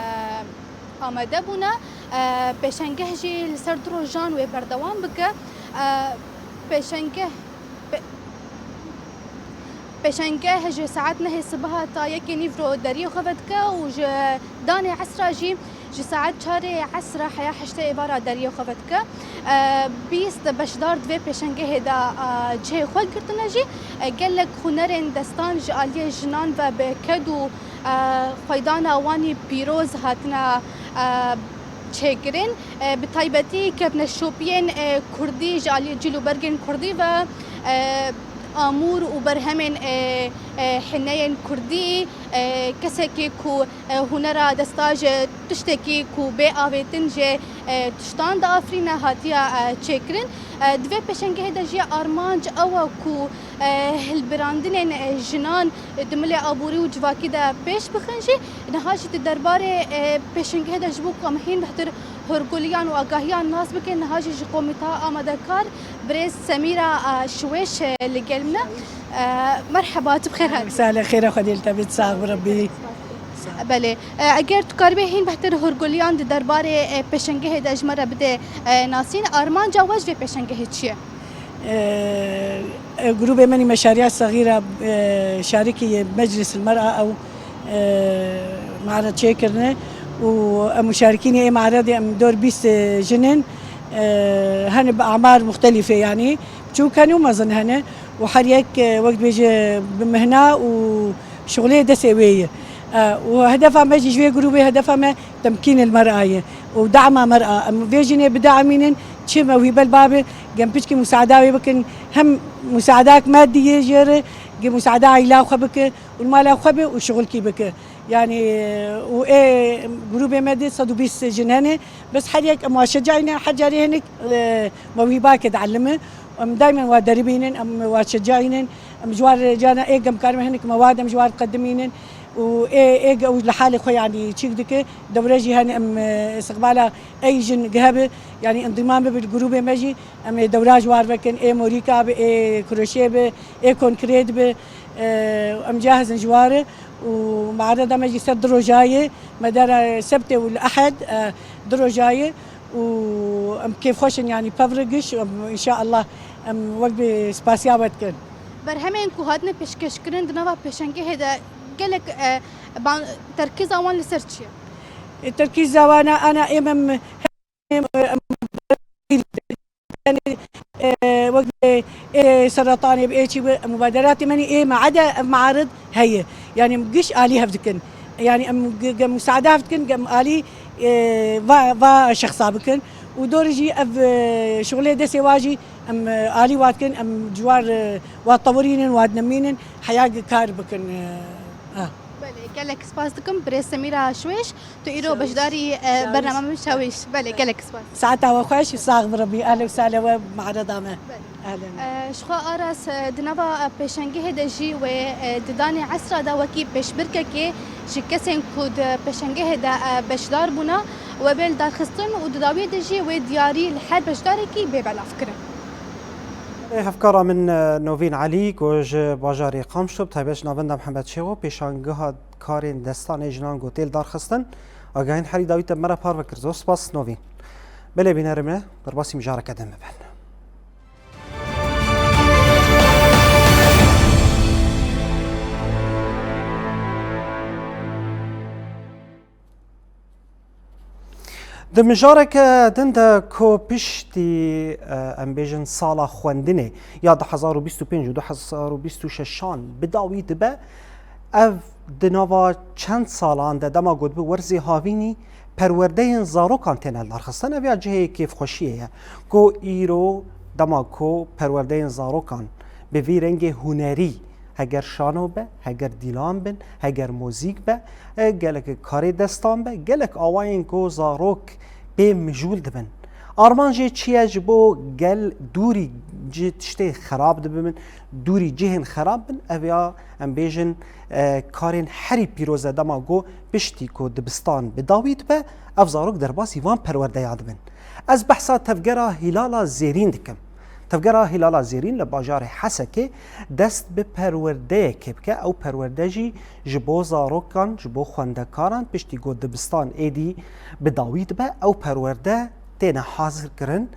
amade bûne. E, pêşengeh jî li ser du rojan wê berdewam bike. E, pêşengeh, pê-, pêşengeh ji saet nehê sibeha ta yekê nîvro deriyê xwe vedike û ji danê esra jî ji saet çarê esra heya heştê êvara deriyê xwe vedike. E, bîst beşdar di vê pêşengehê de, e, cihê xwe girtine jî. E, gelek hunerên destan ji aliyê jinan ve bi ked û, e, xweydana wanî pîroz hatine, e, çêkirin. E, bi taybetî kevneşopiyên, e, kurdî ji aliyê cil û bergên kurdî ve, e, amûr û berhemên, e, e, hineyên kurdî, e, kesekî ku, e, hunera desta ji tiştekî ku bê avêtin jê, e, tiştan diafirîne hatiye, e, çêkirin. E, di vê pêşengehê de jî armanc ew e ku, e, hilbirandinên, e, jinan, e, di milê aborî û civakî de pêş bixin jî. Niha jî di derbarê, e, pêşengehê de ji bo ku em hîn bêhtir hûrgulîyan û agahiyan nas bikin, niha jî ji komîta amadekar birêz Semîra, e, Şiwêş, e, li gel min e. E, merheba, tu bi xêr hatî. Sale xêra Xwedê li te bît, sax bi Rebbî. Belê. E, eger tu karibê hîn bêhtir hûrgulîyan di derbarê, e, pêşengehê de ji me re bidê, e, nasîn, armanca we ji vê pêşengehê çi ye? E, e, grûbê me nî Meşariya Sexîra, e, şarikî yê Meclis el Mer'a ew, e, maret çêkirine û em muşarikînê ê maredê em dor bîst jin in, e, hene bi amar muxtelîfê, yanî biçûk hene û mezin hene û her yek, e, wek dibêje bi mihna û şixulê destê wê ye. E, û hedefa me jî ji vê grûbê hedefa me temkîn el mer'a ye û da'ma mer'a. Em vê jinê bide'mînin, çi mewhîbe li ba be, gem piçkî musaada wê bikin, hem musaadak madî ye jê re, gê musaada aîla xwe bike û li mala xwe be û şixulkî bike. Yanî, û ê grûbê me de sed û bîst jin hene, bes her yek em wa şecayîne, her carê hinek, e, mewhîbake dielime. Em daymen wa deribînin, em wa şecayînin, em ji war cana ê gemkarime hinek mewad em ji war qedimînin û ê, ê ge ew li halê xwe, yanî çîk dike, dewre jî hene em, e, istiqbala ey jin gehebe, yanî endîman bibe li grûbê me jî, em ê dewra ji war vekin, ê morîka be, ê kroşê be, ê konkrêt be, e, em cahizin ji war e û me'reda me jî ser du roja ye, me dera sebtê û li ehed, e, du roja ye û em kêfxweş in, yanî pevre giş, em, înşaallah, em wek bi spasiya we dikin. Berhemên ku hatine pêşkêşkirin di nava pêşengehê de gelek, e, ban-, terkîza wan li ser çi ye? E, terkîza wan a, ana êm em, em, em, yanî, e, wek, e, ê seretanê bi ê çî bi, mubaderatê me nî ê me'ede ev me'arid heye. Yanî em giş alî hev dikin. Yanî em ge-, ge musaada hev dikin, gem alî, e, va, va şexsa bikin. Û dorî jî ev, e, şixulê destê wa jî em, e, alî wa dikin, em ji war, e, wa tewirînin, wa dinemînin, heya kar bikin, e, ha. Belê, gelek spas dikim birêz Semîra Şwêş. Tu îro Şawîş. Beşdarî, e, Şawîş. Bername min Şawîş. Belê, gelek spas. Saeta we xweş û sax bi Rebbî. Ehlen û sehlen we me'reda me. Belê. Ehlen. E, ji xwe Aras, e, di nava, e, pêşengehê de jî wê, e, di danê esra de wekî pêşbirkekê ji kesên ku di pêşengehê de, e, beşdar bûne, we bê lidarxistin û di dawiyê de jî wê diyarî li her beşdarekî bê belavkirin. Ê hevkara min, e, Novîn Elî, ku ji bajarê Qamişlo, bi taybet ji navenda Mihemed Şêxo, pêşangeha karên destanê jinan ku tê lidarxistin, agahîn herî dawî te me re parve kir. Zor spas Novîn. Belê bînerê me, derbasî mijareke din bibin. Di mijareke din de ku piştî, e, em bêjin sala xwendinê ya du hezar û bîst û pênc û du hezar û bîst û şeşan bi dawî dibe, ev di nava çend salan de dema ku dibe werzê havînî perwerdeyên zarokan têne lidarxistin, ev ya cihê kêfxweşiyê ye ku îro dema ku perwerdeyên zarokan bi vî rengê hunerî heger şano be, heger dîlan bin, heger muzîk be, e, gelek karê destan be, gelek awayên ku zarok pê mijûl dibin. Armanc jê çi ye? Ji bo gel dûrî ji tiştê xerab dibin, dûrî cihên xerab bin, ev ya em bêjin, e, karên herî pîroz e dema ku piştî ku dibistan bi dawî dibe, ev zarok derbasî van perwerdeya dibin. Ez behsa tevgera Hîlala Zêrîn dikim. Tevgera Hîlala Zêrîn li bajarê Hesekê dest bi perwerdeyekê bike. Ew perwerde jî ji bo zarokan, ji bo xwendekaran piştî ku dibistan êdî bi dawî dibe, ew perwerde têne hazirkirin.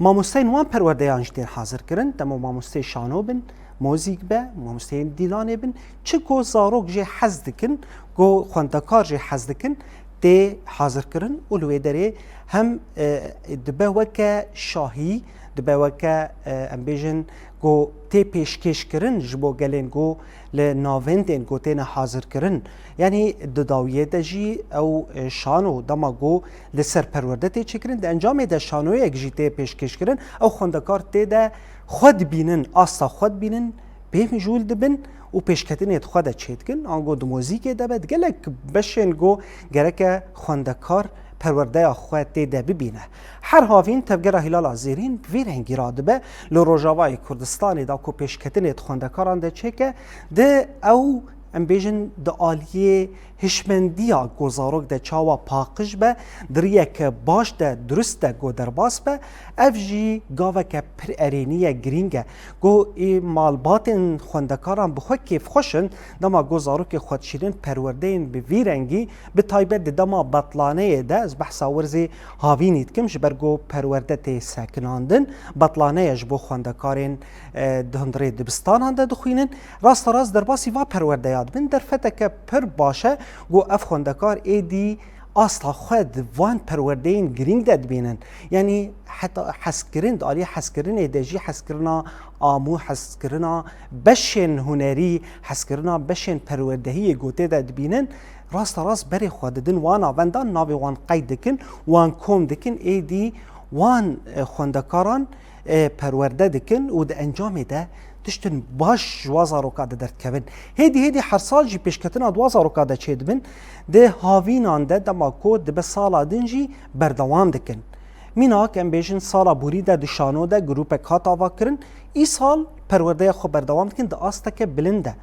Mamosteyên wan perwerdeyan jî tên hazirkirin. Dema mamosteyê şano bin, mozîk be, mamosteyên dîlanê bin. Çi ku zarok jê hez dikin, ku xwendekar jê hez dikin, tê hazirkirin û li wê derê hem, e, dibe weke şahî, dibe weke, e, em bêjin ku tê pêşkêşkirin ji bo gelên ku li navendên ku têne hazirkirin. Yanî di dawiyê de jî ew, e, şano dema ku li ser perwerde tê çêkirin, di encamê de şanoyek jî tê pêşkêşkirin, ew xwendekar tê de xwe dibînin, asta xwe dibînin, pê mijûl dibin û pêşketinê di xwe de çêdikin. Ango di mozîkê de be, di gelek beşên ku gereke xwendekar perwerdeya xwe tê de bibîne. Her havîn Tevgera Hîlala Zêrîn bi vî rengî radibe. Li Rojavayê Kurdistanê da ku pêşketinê di xwendekaran de çêke, di ew, em bêjin, di aliyê hişmendiya ku zarok de çawa paqij be, di riyeke baş de, durist de ku derbas be, ev jî gaveke pir erênî ye, girîng e. Ku ê malbatên xwendekaran bi xwe kêfxweş in, dema ku zarokê xwe dişînin perwerdeyên bi vî rengî, bi taybet di dema betlaneyê de, ez behsa werzê havînî dikim, ji ber ku perwerde tê sekinandin, betlaneye ji bo xwendekarên, e, di hundirê dibistanan de dixwînin. Rasta rast derbasî va perwerdeya dibin. Derfeteke pir baş e ku ev xwendekar êdî asta xwe di van perwerdeyên girîng de dibînin. Yanî heta hezkirin, di aliyê hezkirinê de jî hezkirina amû, hezkirina beşên hunerî, hezkirina beşên perwerdehiyê ku tê de dibînin, rasta rast berê xwe didin wan navendan, navê wan qeyd dikin, wan kom dikin, êdî wan, e, xwendekaran, e, perwerde dikin û di encamê de tiştin baş ji wa zaroka de derdikevin. Hêdî hêdî her sal jî pêşketina di wa zaroka de çêdibin. Di havînan de dema ku dibe sala din jî berdewam dikin. Mînak, em bêjin, sala borî de di şano de grûpek hat avakirin. Îsal perwerdeya xwe berdewam dikin di asteke bilind de.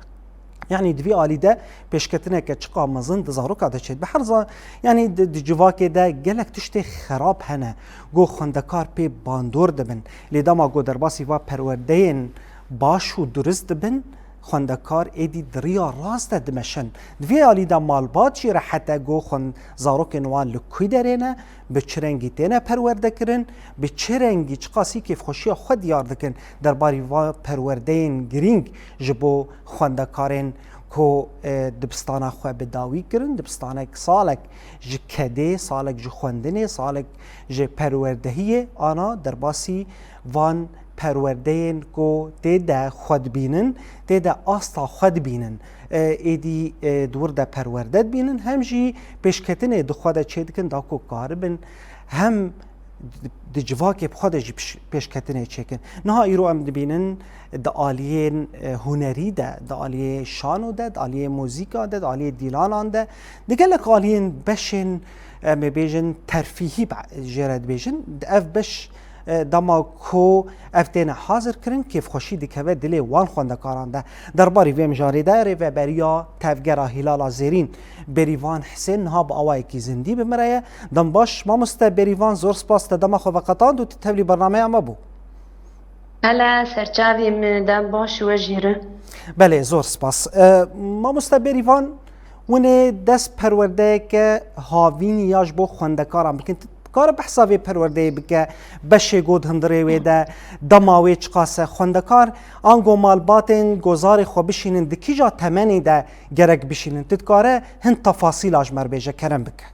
Yanî di vî alî de pêşketineke çiqa mezin di zaroka de çêdibe. Her za-, yanî di, di civakê de gelek tiştê xerab hene. Ku xwendekar pê bandor dibin. Lê dema ku derbasî va perwerdeyên baş û durist dibin, xwendekar êdî di riya rast de dimeşin. Di vê alî de malbat jî rehet e ku xwend-, zarokên wan li ku derê ne, bi çi rengî têne perwerde kirin, bi çi rengî çiqasî kêfxweşiya xwe diyar dikin derbarî va perwerdeyên girîng ji bo xwendekarên ku, e, dibistana xwe bi dawî kirin, dibistanek salek ji kedê, salek ji xwendinê, salek ji perwerdehiyê ana derbasî van perwerdeyên ku tê de xwe dibînin, tê de asta xwe dibînin. E, êdî, e, di wir de perwerde dibînin, hem jî pêşketinê di xwe de çêdikin da ku karibin hem di, di civakê bi xwe de jî piş-, pêşketinê çêkin. Niha îro em dibînin di aliyên, e, hunerî de, di aliyê şano de, di aliyê muzîka de, di aliyê dîlanan de, di gelek aliyên beşên, em ê bêjin terfîhî be-, jê re dibêjin. Ev beş, e, dema ku ev têne hazir kirin, kêfxweşî dikeve dilê wan xwendekaran de. Derbarî vê mijarê de rêveberiya Tevgera Hîlala Zêrîn Bêrîvan Hisên niha bi awayekî zindî bi me re ye. Dem baş, mamoste Bêrîvan, zor spas te dema xwe veqetand û tu tevlî bernameya me bû. Hele serçavê min, dem baş we jî re. Belê, zor spas. E, mamoste Bêrîvan, hûn ê dest perwerdeyeke havînî ya ji bo xwendekaran bikin. Tu dikare behsa vê perwerdeyê bike, beşê got hundirê wê de, dema wê çiqas e, xwendekar ango malbatên gozarê xwe bişînin, di kîja temenê de gerek bişînin? Tu dikare hin tefasîla ji me re bêje, kerem bike.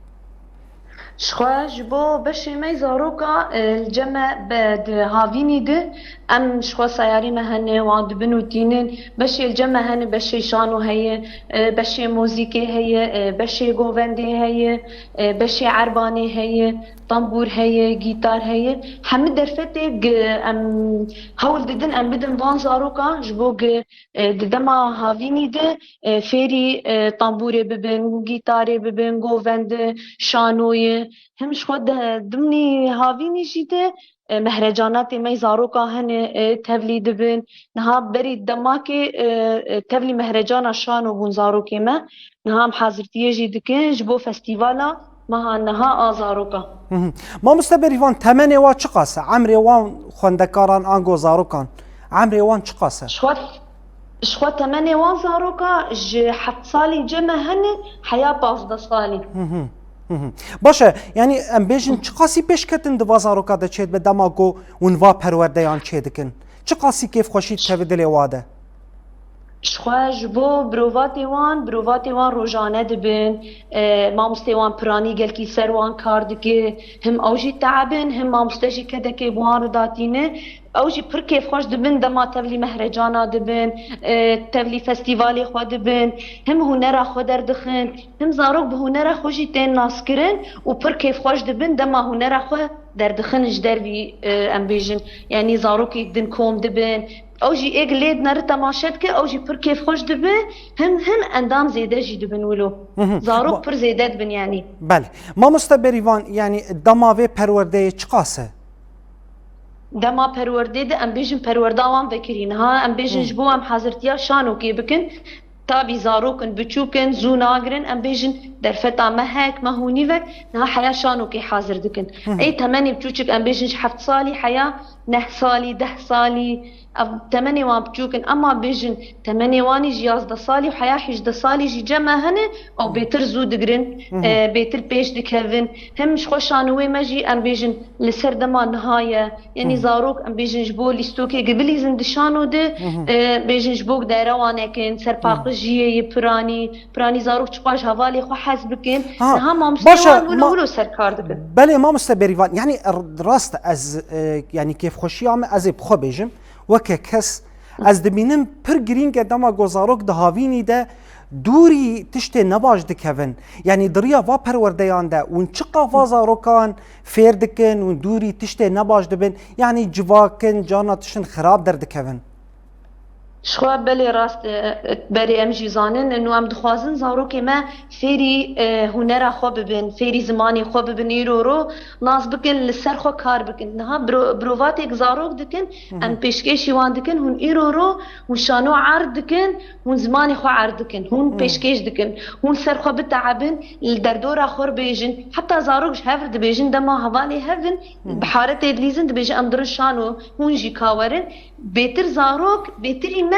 Ji xwe ji bo beşê me zaroka, e, li cem me be di havînî di, em ji xwe seyarî me hene, wan dibin û tînin. Beşê li cem me hene, beşê şano heye, e, beşê mozîkê heye, e, beşê govendê heye, e, beşê erbanê heye, tambûr heye, gîtar heye. Hemî derfetê gi-, em hewl didin em bidin van zaroka ji bo gi-, e, di dema havînî de, e, fêrî, e, tambûrê bibin, gîtarê bibin, govend, şanoyê. Him ji xwe de dimnî havînî jî de, e, mehrecanatê me zaroka hene, e, tevlî dibin. Niha berî demakê, e, e, tevlî mehrecana şano bûn zarokê me. Niha em hazirtiyê jî dikin ji bo festîvala Meha niha a zaroka. Hı hı. Mamoste Berîvan, temenê wan çiqas e? Emrê wan xwendekaran ango zarokan, emrê wan çiqas e? Ji xwe, ji xwe temenê wan zaroka ji heft salî cem e hene heya pazdeh salî. Hı hı. Hı hı. Baş e, yanî em bêjin çiqasî pêşketin di va zaroka de çêdibe dema ku hûn va perwerdeyan çêdikin? Çiqasî kêfxweşî dikeve dilê wa de? Ji xwe ji bo birovatê wan, birovatê wan rojane dibin, e, mamostê wan piranî gelkî ser wan kar dike, him ew jî teeb in, him mamoste jî kedekê bi wan re datîne. Ew jî pir kêfxweş dibin dema tevlî mehrecana dibin, e, tevlî festîvalê xwe dibin, him hunera xwe derdixin, him zarok bi hunera xwe jî tên naskirin û pir kêfxweş dibin dema hunera xwe derdixin ji dervî, e, em bêjin, yanî zarokê din kom dibin. Ew jî ê gilê dineri temaşe dike, ew jî pir kêfxweş dibe, him, him endam zêde jî dibin wilo. Hı hı. Zarok Ba- pir zêde dibin yanî. Belê. Mamoste Berîvan, yanî dema vê perwerdeyê çiqas e? Dema perwerdê de em bêjin perwerda wan vekirî. Niha em bêjin Hı. ji bo em hazirtiya şanokê bikin. Tabî zarok in, biçûk in, zû nagirin, em bêjin derfeta mehek, meh û nîvek, niha heya şanokê hazir dikin. Hı hı. Ey temenê biçûçik em bêjin ji heft salî heya neh salî, deh salî, ev temenê wan biçûk in. Ema bêjin temenê wanî ji yazdeh salî û heya hêjdeh salî jî cem e hene, ew Hı. bêtir zû digirin, Hı hı. e, bêtir pêş dikevin. Him ji xwe şanowê me jî em bêjin li ser dema niha ye. Yanî Hı. zarok em bêjin ji bo lîstokê gibilîzin di şano de, Hı hı. e, bêjin ji bo dere wanekin, ser Hı. paqijiyê yê piranî, piranî zarok çiqas ji hevalê xwe hez bikin. Ha, Niha mamoste baş e, wan wilo ma- wilo ser kar dikin. Belê mamoste Berîvan, yanî r- rast ez e, yanî kêfxweşiya me ez ê bi xwe bêjim, weke kes ez dibînim pir girîng e dema ku zarok di havînî de dûrî tiştê nebaş dikevin. Yanî di riya va perwerdeyan de hûn çiqa va zarokan fêr dikin û dûrî tiştê nebaş dibin, yanî civak in, carna tiştin xirab derdikevin. Ji xwe belê rast e, berê em jî zanin û em dixwazin zarokê me fêrî, e, hunera xwe bibin, fêrî zimanê xwe bibin, îro ro nas bikin, li ser xwe kar bikin. Niha biro- birovatêk zarok dikin, Hı hı. em pêşkêşî wan dikin, hûn îro ro hûn şano erd dikin, hûn zimanê xwe erd dikin, hûn Hı. pêşkêş dikin, hûn ser xwe biteebin, li derdora xwe re bêjin. Heta zarok ji hev re dibêjin, dema hevalê hev in, Hı hı. bi haretê dilîzin dibêjin, em dirin şano, hûn jî ka werin. Bêtir zarok, bêtirî me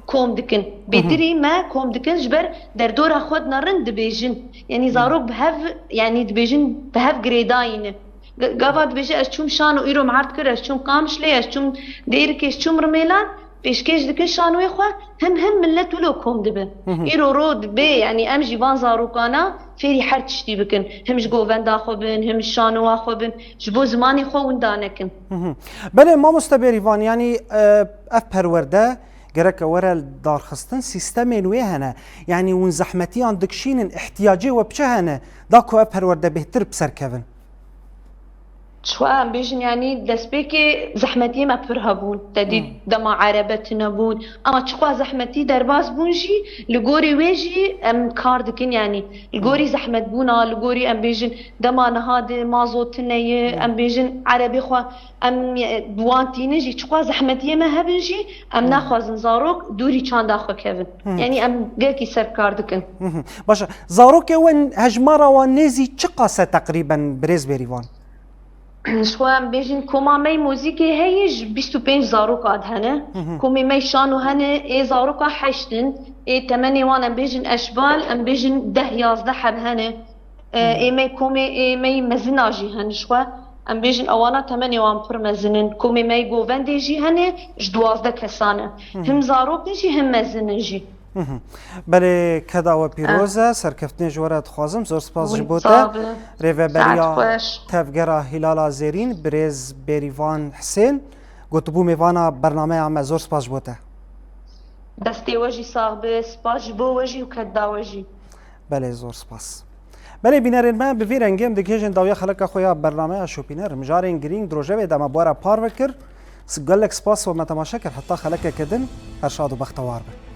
kom dikin. Bêtirî me kom dikin, ji ber derdora xwe dinerin dibêjin. Yanî Hı. zarok bi hev, yanî dibêjin bi hev girêdayî ne. G- Gava dibêje ez çûm şano îro min erd kir, ez çûm Qamişlê, ez çûm Dêrikê, ez çûm Rimêlan, pêşkêş dikin şanoyê xwe, him him millet wilo kom dibe. Hı hı. Îro ro dibe, yanî em jî van zarokana fêrî her tiştî bikin. Him ji govenda xwe bin, him ji şanowa xwe bin, ji bo zimanê xwe winda nekin. Hı hı. Belê mamoste Bêrîvan, yanî e, ev perwerde gereke were darxistin, sîstemên wê hene. Yanî hûn zehmetiyan dikişînin, ihtiyacê we bi çi hene, da ku ev perwerde bêhtir bi ser kevin? Çi em bêjin, yanî destpêkê zehmetiyê me pir hebûn. Te dît Hmm. dema erebe tune bûn. Ama çiqas zehmetî derbas bûn jî, li gorî wê jî em kar dikin, yanî li gorî Hmm. zehmetbûna, li gorî em bêjin dema niha de mazot tune ye, Hmm. em bêjin erebê xwe em ye, bi wan tînin jî, çiqas zehmetiyê me hebin jî, em Hmm. naxwazin zarok dûrî çanda xwe kevin. Hmm. Yanî em gelkî ser kar dikin. Hı hı. Baş e. Zarokê we hejmara wan nêzî çiqas e teqrîben birêz Bêrîvan? Ji xwe em bêjin koma me yê muzîkê heye ji bîst û pênc zaroka di hene. Hı hı. Komê me yê şano hene, ê zaroka heşt in. Ê temenê wan em bêjin eşbal, em bêjin deh yazdeh heb hene. E, Hı hı. Ê me yê komê, ê me yê mezina jî hene ji xwe. Em bêjin ewana temenê wan pir mezin in. Komê me yê govendê jî hene, ji duwazdeh kesan e. Hı hı. Him zarok in jî, him mezin in jî. Hı hı. Belê, keda we pîroz e, serkeftinê ji we re dixwazim. Zor spas ji bo te. Rêveberiya Tevgera Hîlala Zêrîn, birêz Bêrîvan Hisên, gotibû mêvana bernameya me. Zor spas ji bo te. Destê we jî sax be, spas ji bo we jî û keda we jî. Belê, zor spas. Belê bînerên me, bi vî rengê em digihêjin dawiya xeleka xwe ya bernameya Şopîner. Mijarên girîng di rojevê de me bi we re parve kir. S- gelek spas we me temaşe kir. Heta xelekeke din, her şad û bextewar bin.